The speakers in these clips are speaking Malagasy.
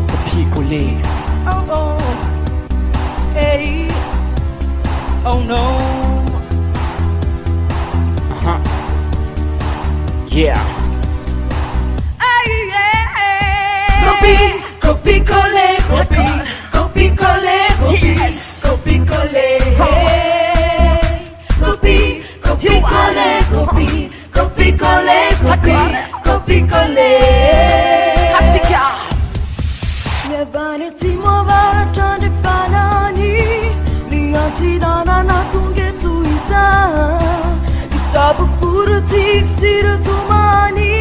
Copier coller. Oh oh, hey, oh no. Yeah. Hey, yeah. Copie, copie, coller, copie, copie, coller, copie, copie, coller. Copie, copie, coller, copie, copie, coller, copie, copie, coller. Miavany atsimo avaratra andrefanany ny antsinanana tonga eto izany Kitabokoratsika sy ireo tomany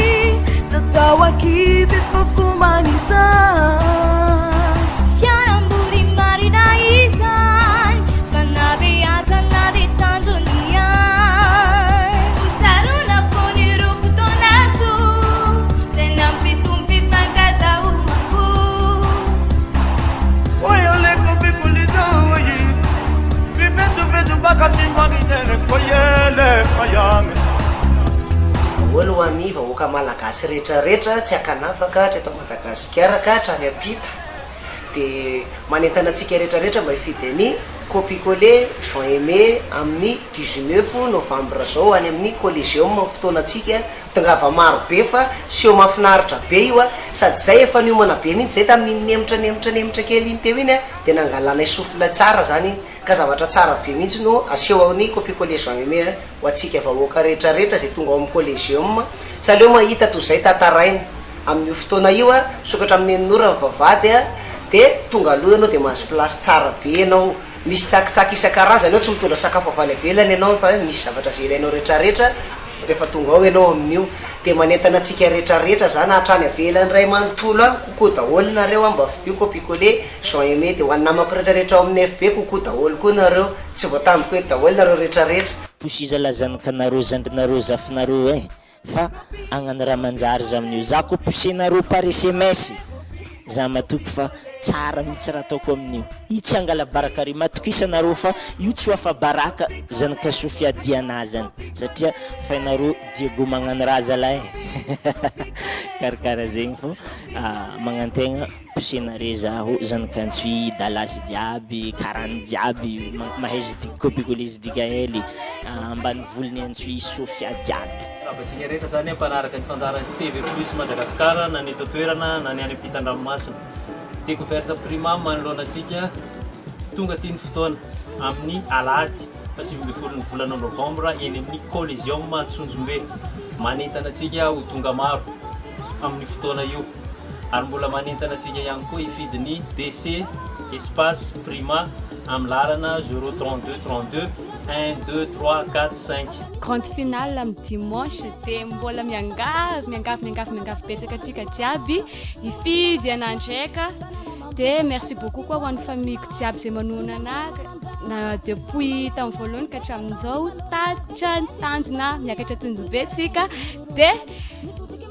tatao akivy efa fomany izany Fialamboly marina izany fanabeazana de tanjony ihany ho tsaroana foana ireo fotoana soa zay nampitombo fifankazahoam-po. Oyole kopikuliza oyi Bifetu fetu bakachimbagidele koyele ayange Daholo ho an'ny vahoaka malagasy rehetrarehetra tsy ankanavaka hatreto Madagasikara ka hatrany ampita dia manentana antsika rehetrarehetra mba hifidy an'i Copie Coller Jean Aimé amin'ny 19 novembre zao any amin'ny Collégium ny fotoanantsika. Tongava maro be fa seho mahafinaritra be io a! Sady zay efa niomana be mihitsy zay tamin'iny nemotra nemotra nemotra kely iny teo iny a, dia nangalanay souffle tsara zany iny, ka zavatra tsara be mihitsy no aseho ao ny Copie Coller Jean Aimé a, ho antsika vahoaka rehetra rehetra zay tonga ao amin'ny Collégium, tsy aleo mahita toy izay tantaraina amin'io fotoana io a, misokatra amin'ny enina ora ny vavahady a, dia tonga aloha ianao dia mahazo place tsara be ianao, misy tsakitsaky isan-karazany ao, tsy mitondra sakafo avy any ivelany ianao fa misy zavatra zay ilainao rehetra rehetra, Rehefa tonga ao ianao amin'io dia manentana antsika rehetra rehetra zany hatrany avelany iray manontolo any coucou daholo nareo an mba fidio copie coller Jean Aimé dia ho an'ny namako rehetra rehetra ao amin'ny FB coucou daholo koa nareo tsy voatandriko eto daholo nareo rehetra rehetra. Posiza la zanakanareo zandrinareo zafinareo eh fa agnano raha manjary za amin'io za ko posenareo par sms za matoky fa tsara mitsy raha ataoko amin'io io tsy hangala baraka re matokisa nareo fa io tsy ho afa baraka zanaka Sofia Diana zany satria fainareo Diego magnano raha zalahy eh karakara zegny fô magnantegna posenare zaho zanaka Antsohihy Dallas jiaby karana jiaby mahay copie coller JDKL ambanivolon'i Antsohihy Sofia jiaby. Miarahaba antsika rehetra izany mpanaraka ny fandaharan'ny TV Plus Madagascar na ny eto an-toerana na ny any ampitan-dranomasina. Découverte Prima manoloana antsika, tonga aty ny fotoana amin'ny alahady faha 19 ny volana novambra eny amin'ny Coliseum Antsonjombe. Manentana antsika ho tonga maro amin'io fotoana io ary mbola manentana antsika ihany koa hifidy ny DC Espace Prima amin'ny laharana 0 32 32 1 2 3 4 5. Grande finale amin'ny dimanche dia mbola miangavy miangavy miangavy miangavy betsaka antsika jiaby hifidy an'Andraika dia merci beaucoup koa ho an'ny famille-ko jiaby izay manohana anahy na depuis tamin'ny voalohany ka hatramin'izao tatra ny tanjona miakatra Antsonjombe tsika dia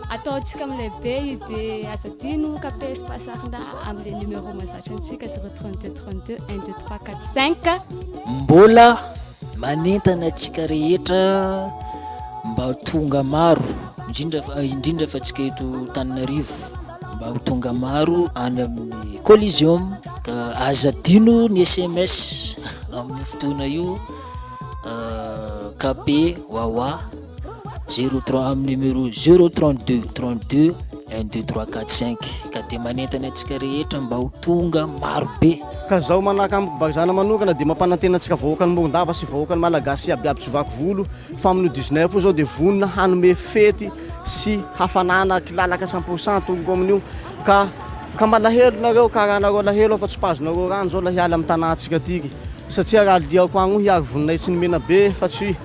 ataontsika amin'ilay be io dia aza adino KP Espace Arina amin'ilay numéro mahazatra antsika 032 32 1 2 3 4 5. Mbola manentana antsika rehetra mba ho tonga maro, indrindra fa indrindra fa antsika eto Antananarivo mba ho tonga maro any amin'ny Coliseum ka aza adino ny sms amin'io fotoana io KP Wawa 03 amin'ny numéro 032 32 1 2 3 4 5 ka dia manentana antsika rehetra mba ho tonga maro be. Ka zao manahaka amiko Barizana manokana dia mampanantena antsika vahoakan'i Morondava sy vahoakan'i Malagasy iaby iaby tsy vaky volo fa amin'io 19 io zao dia vonona hanome fety sy hafanana kilalaka cent pour cent tokoko amin'io ka ka malahelo nareo ka raha nareo alahelo aho fa tsy pazonareo rano zao la hiala amin'ny tanàntsika atiky satria raha liako agny io hiaro voninahitsy ny Menabe fa tsy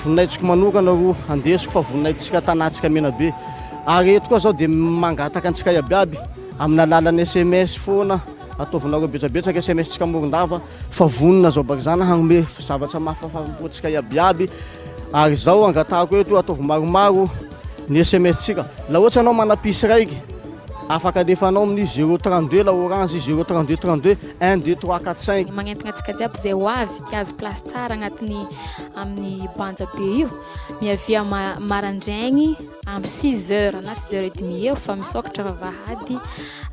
voninahitsiko manokana ro andesiko fa voninahitsika tanàntsika Menabe ary eto koa zao dia mangataka antsika iaby iaby amin'ny alalan'ny sms foana ataovinareo betsabetsaka sms tsika Morondava fa vonona zao Barizana hanome zavatra mahafahampo antsika iaby iaby ary zao angatahako eto ataovy maromaro ny sms tsika la ohatry anao mana puce raiky. Afaka alefanao amin'ny zéro 32 la orange zéro 32 32 un deux trois quatre cinq. Magnentagna antsika jiaby izay ho avy te hahazo place tsara agnatin'ny amin'ny banja be io, miavia marandraigny amin'ny six heures na six heures et demi eo fa misokatra vavahady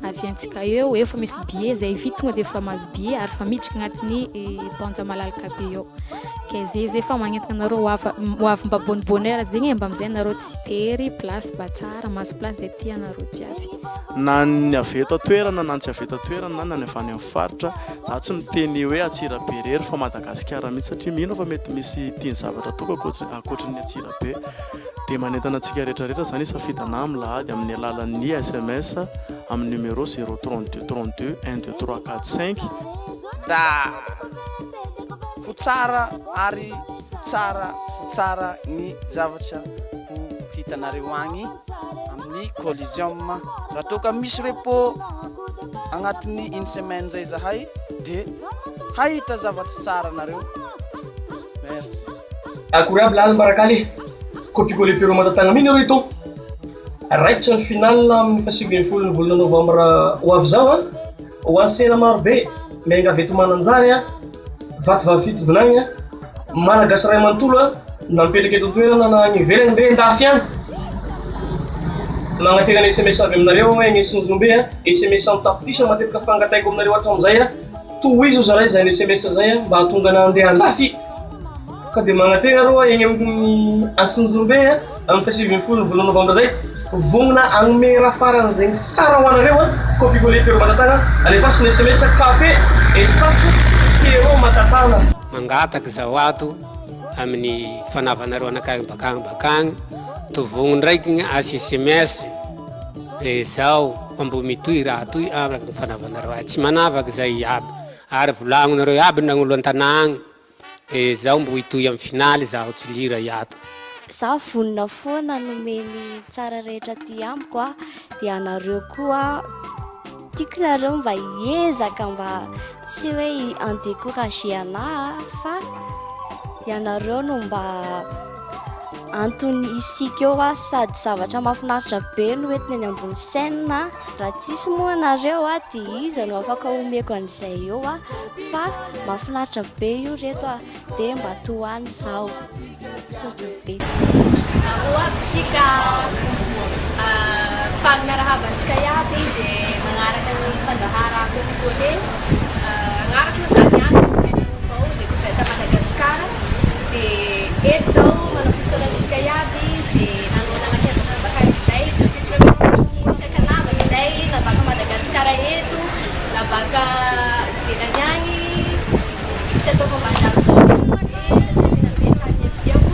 aviantsika eo, efa misy billet zay vita tonga dia efa mahazo billet ary efa miditra agnatin'ny banja malalaka be eo. Ke zay zay fa magnentagna anareo ho avy ho avy mba bonne bonne heure zegny e, mba amizay nareo tsy tery place mba tsara mahazo place zay tianareo jiaby. Na ny avy eto an-toerana na ny tsy avy eto an-toerana na ny avy any amin'ny faritra, za tsy miteny hoe Antsirabe irery fa Madagasikara mihitsy satria mino aho fa mety misy tia ny zavatra ataoko ankoatry ankoatry ny Antsirabe. Dia manentana antsika rehetra rehetra izany hisafidy anah amin'ny lahady amin'ny alalan'ny sms amin'ny numéro zéro 32 32 un deux trois quatre cinq. Da ho tsara ary ho tsara ho tsara ny zavatra ho hitanareo agny amin'ny Coliseum. Raha toa ka misy repos agnatin'ny une semaine zay zahay de hahita zavatra tsara nareo. Merci. Akory aby lahy Mbarakaly e! Copie coller Pierrot Matatagna mino areo ito? Raikitra ny finale amin'ny faha 19 ny volana novambra ho avy izao an! Ho an'ny sena marobe, miangavy eto Mananjary an, Vatovavy Fitovinagny an, Malagasy iray manontolo an, na mipetraka eto an-toerana na any ivelany ndre andafy any. Magnantena ny sms avy aminareo aho eny Tsonjombe an, sms an-tapitrisa matetika fangatahiko aminareo hatramin'izay an, tohizo zalahy izany sms izay an, mba hahatonga anah handeha andafy. Ka dia manantena rô eny amin'ny Antsonjombe a, amin'ny faha 19 ny volana novambra zay, vonona hanome raha faran'izay tsara ho anareo a, copie coller Pierrot Matatana, alefaso ny sms KP espace Pierrot Matatana. Mangataka zaho ato amin'ny fanavanareo anakay bakagny bakagny, tovogno ndraiky gny asy sms e zao fa mbo mitohy raha toy araka ny fanavanareo ahy, tsy manavaky zay iaby ary volagnonareo iaby nagnolo antanà agny. Eh zaho mbo hitohy am finaly zaho tsy lira iato. Za vonona foana hanome ny tsara rehetra aty amiko a, dia anareo koa tiako nareo mba hiezaka mba tsy hoe en décourager anah fa ianareo no mba antony isika eo a, sady zavatra mahafinaritra be no entiny eny ambony scène a. Raha tsisy moa nareo a dia iza no afaka omeko an'izay eo a fa mahafinaritra be io reto a dia mba tohano zaho misaotra be. Ahoa aby tsika Faly miarahaba antsika iaby ze magnaraka ny fandahara Copie Coller Agnarako moa zany Andry Andrianavao Découverte Madagascar Dia eto zao manao fisaorana antsika iaby ze nanohana anakay bakany izay depuis premier jour tsy ankanavaka izay na baka Madagascar eto na baka ivelany agny tsy ataoko ambanin-javatra be satria tena be tany niaviako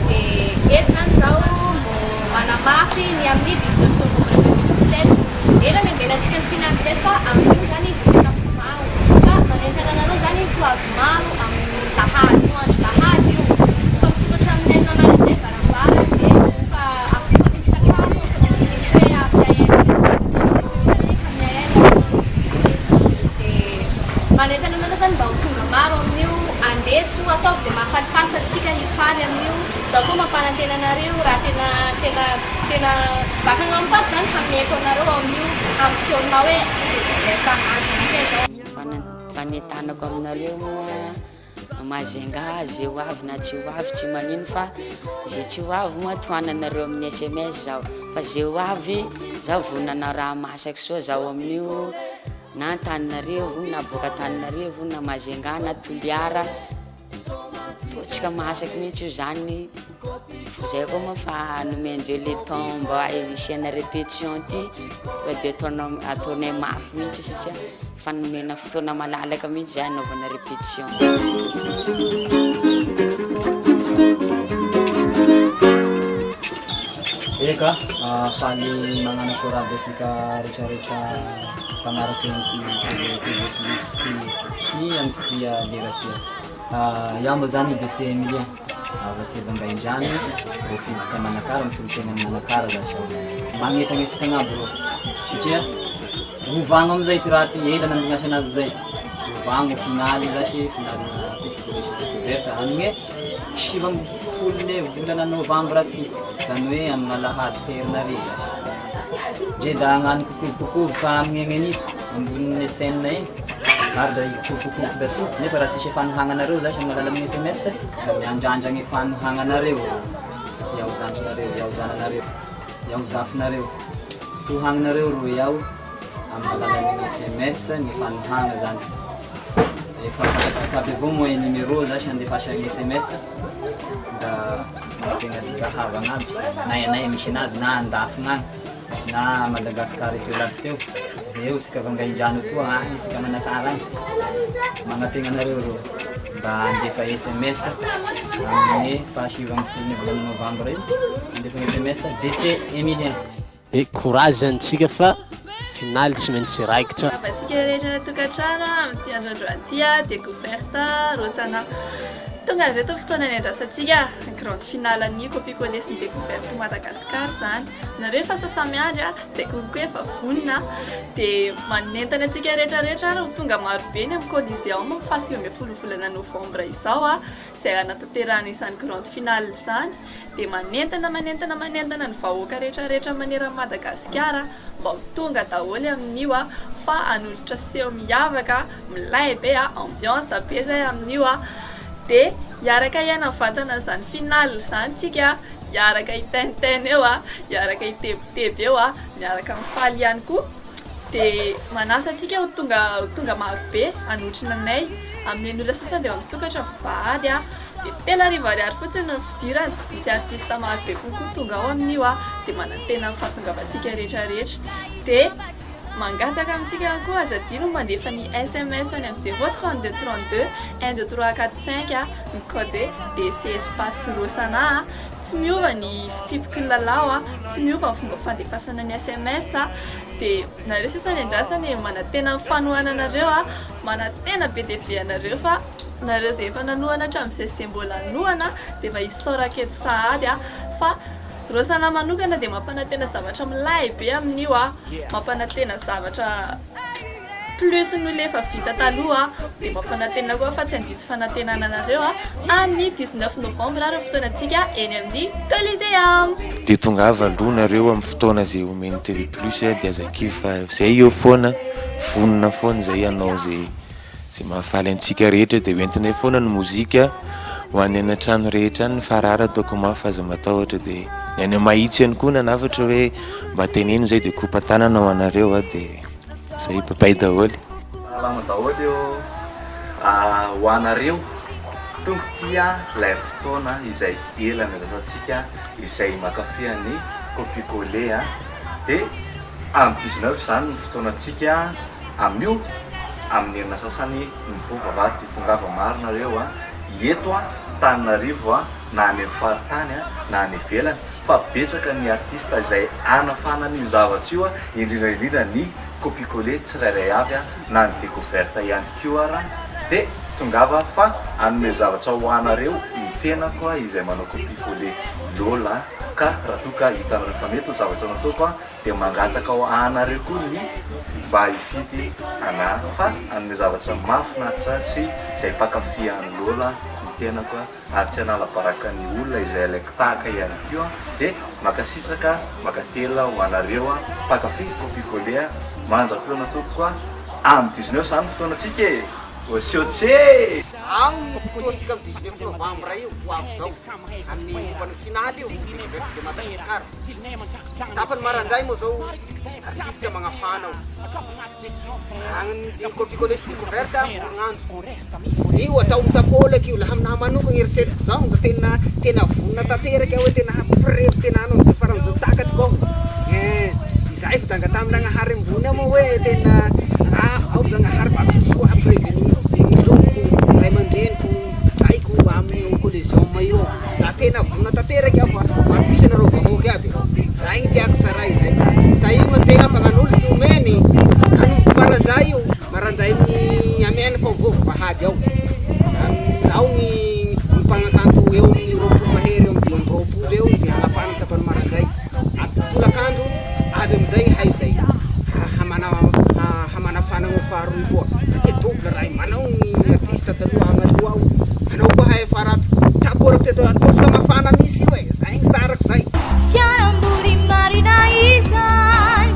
dia eto zany zaho mbô manamafy ny amin'ny 19 novembre 2017 ela niambenantsika ny finale zay fa amin'io zany vao tena ho vao ka manentana anareo zany ho avy maro amin'ny lahady io andro lahady io fa misokatra amin'ny enina maraindray varavara dia fa efa misy sakafo fa tsy misy hoe avy dia manentana anareo zany mba ho tonga maro amin'io andeso ataovy izay mahafalifaly fa tsika hifaly amin'io zaho koa mampanantena anareo raha tena tena tena baka agnamiko ato zany hameko anareo amin'io hampiseho anao hoe découverte anjanakay zao. Fanentanako aminareo moa Majunga, ze ho avy na tsy ho avy tsy manino fa ze tsy ho avy moa tohananareo amin'ny sms zaho fa ze ho avy zaho vonona hanao raha masaky soa zaho amin'io na Antananarivo na boaka Antananarivo na Majunga na Toliara ataontsika masaky mihitsy io zany. Zay koa moa fa nomen-dreo le temps mba hisiana répétition ty tonga de ataonao ataonay mafy mihitsy satria efa nomena fotoana malalaka mihitsy zay hanaovana répétition. Eka, faly magnano chorale antsika retraretra mpanaraka an'ity TV Plus ty amisia lera sia. Iaho moa zany dossier Emilien. Avy aty Vangaindrano, voafidy tao Manakara, misolo tena an'i Manakara zasy aho. Magnetagna antsika agnaby rô satria ovagna amizay ty raha ty, ela nandingasana azy zay, ovagna finaly zasy, finale coupe de réussite découverte amin'ny 19 ny volana novambra ty, zany hoe amin'ny alahady herinarivy zasy. Ndre da hagnano kokovokokovo fa amignegny an'ito ambonin'ny scène igny ary da hikokovokokovo da to nefa raha tsisy fanohagnanareo zash amin'ny alalan'ny sms da miandrandra ny fanohagnanareo iaho zandrinareo iaho zananareo iaho zafinareo tohagninareo ro iaho amin'ny alalan'ny sms ny fanohagna zany efa fantatsika aby avao moa numéro zash andefasagny sms da Tegna asika havagna aby na anay misy anazy na andafigna agny na Madagascar teo lasteo eo isika Vangaindrano atoa agny isika Manakara agny magnategna anareo rô mba handefa sms amin'ny faha 19 ny volana novambra io handefa sms DC Emilien. De courage zany tsika fa final tsy maintsy raikitra. Miarahaba antsika rehetra any an-tokantrano amin'ity andro androany ity découverte Rosana. Tonga indray ito fotoana niandrasantsika ny grande finale ny copie coller sy ny découverte Madagascar izany. Nareo efa sasa-miandry izay koa efa vonona dia manentana antsika rehetra rehetra ary ho tonga marobe ny amin'ny Coliseum amin'ny faha 19 volana novambra izao. izay hanatanterahana izany grande finale izany dia manentana manentana manentana ny vahoaka rehetra rehetra maneran'i Madagasikara mba ho tonga daholo amin'io fa hanolotra seho miavaka milay be ambiance be zay amin'io dia hiaraka hiaina mivantana an'izany finale izany tsika hiaraka hitaintaina eo hiaraka hitebiteby eo miaraka mifaly ihany koa. Dia manasa antsika ho tonga ho tonga marobe hanotrona anay. Amin'ny ora sasany dia efa misokatra ny vavahady a. Dia 3000 ariary fotsiny ny fidirana. Misy artiste marobe kokoa tonga ao amin'io a. Dia manantena ny fahatongavantsika rehetra rehetra. Dia mangataka amintsika ihany koa aza adino ny mandefa ny sms any amin'ny zéro 32 32 un deux trois quatre cinq a, ny code DC espace Rosana a. Tsy miova ny fitsipiky ny lalao a, tsy miova ny fomba fandefasana ny sms a, dia nareo sisa ny andrasana e, manantena ny fanohananareo a, manantena be dia be anareo fa nareo izay efa nanohana hatramin'izay sy izay mbola hanohana dia efa isaorako eto sahady a, fa Rosana manokana dia mampanantena zavatra milay be amin'io a, mampanantena zavatra plus noho ilay efa vita taloha dia mampanantena koa fa tsy handiso fanantenana anareo amin'ny 19 novembre ary ny fotoanantsika eny amin'ny Coliseum. Dia tongava aloha nareo amin'ny fotoana izay omen'ny TV plus dia aza kivy fa zay eo foana, vonona foana izay hanao izay izay mahafaly antsika rehetra dia hoentinay foana ny mozika ho any any an-trano rehetra any ny farara ataoko mafy fa aza matahotra dia ny any Mahitsy ihany koa nanafatra hoe mba teneno izay dia kopa-tanana ho anareo aho dia Zay babay daholo. Salama daholo ô! Ho anareo tonga ity ilay fotoana izay ela niandrasantsika izay mankafy an'i copie coller dia amin'ny 19 izany ny fotoanantsika amin'io amin'ny enina sasany mivoha vavahady dia tongava maro nareo eto Antananarivo na any amin'ny faritany na any ivelany fa betsaka ny artiste izay hanafana an'io zavatra io indrindra indrindra ny copie coller tsirairay avy na ny decouverte ihany koa ara dia tongava fa hanome zavatra ho anareo ny tenako izay manao copie coller Lola ka raha toa ka hitanareo fa mety ny zavatra nataoko dia mangataka ho anareo koa ny mba hifidy anah fa hanome zavatra mahafinaritra sy izay mpankafy an'i Lola ny tenako ary tsy hanala baraka ny olona izay alaiko tahaka ihany koa dia mankasitraka mankatelina ho anareo mpankafy copie coller manjam-peona tompoko a! Amin'ny 19 izany ny fotoanantsika e! Osiotse! Ao ny fotoantsika amin'ny 19 novambra io ho avy izao amin'ny momba ny finale io découverte de Madagascar. Tapany marandray moa zao artiste magnafana ao. Agny ny copie coller sy découverte horignandro. Io atao mitapôlaky io, laha aminahy manokagna eritreritiko zao da tena tena vonona tanteraky aho hoe tena hampirevy tena hanao an'izay faran'izay takatriko aho. Eh, izahay fa da angataha Nagnahary ambony ao moa hoe tena ah ao Zagnahary mba ataovy soa hampirevy ny longoko, ray aman-dreniko, zaiko amin'io Coliseum io. Da tena vonona tanteraky aho fa matokisa anareo vahoaka iaby. Zay gny tiako tsaray zay. Tahio antegna fa gnan'olo tsy omeny. Hanomboky marandray io, marandray amin'ny amiaina fa mivoha vavahady ao. Ao gny mpanakanto eo amin'ny 20 mahery eo amin'ny 25 eo izay hanapahana ny tapany marandray. Tolakandro avy amizay hay zay hamana hamanafana ny faharoy koa satria double raha io manao ny artiste taloha agnaloha ao manao koa hay afara ato taporako teto ataontsika mafana misy io e zay ny sarako zay. Fialamboly marina izany.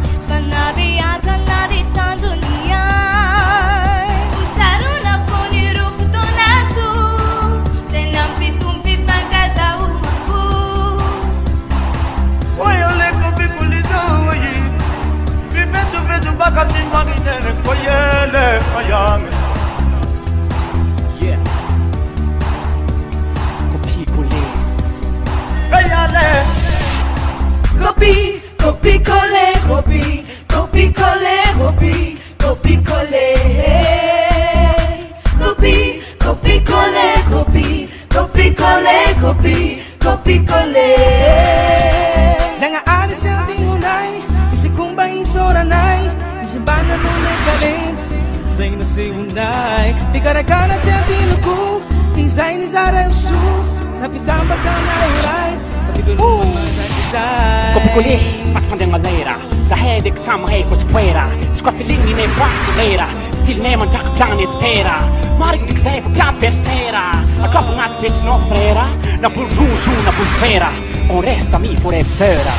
Talenta tsy adinonay, izay koa mba isaoranay, izay mba nanome talenta, izay nasehonay. Mpikarakara tsy adino koa, izay nizara ho soa, nampitambatra anay ho ray, fa fivelomana mandrakizay. Copier-coller, fa tsy fandriagna lera. Zahay ndraiky samy mahay fô tsy poera. Tsy quoi feeling ninay boaty lera. Style-nay mandraky planète terre. Marigny ndraiky zahay fa mpiadversaire. Atrabo agnaty betsinao frère. Na boule rouge io na boule vert. On reste amis forever.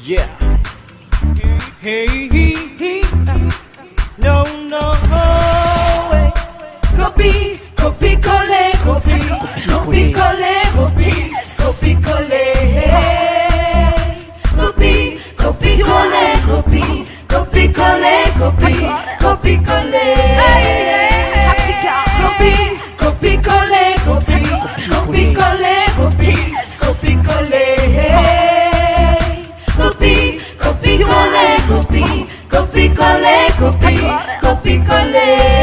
Yeah. Hey, hey, no, no, way. Copie, copie, coller, copie, copie, coller, copie, copie, coller. Copie, copie, coller, copie, copie, coller, copie, copie, coller. Copie, copie, coller, copie, copie, coller, copie, copie, coller. Copie, copie, coller, copie, copie, coller, copie, copie, coller.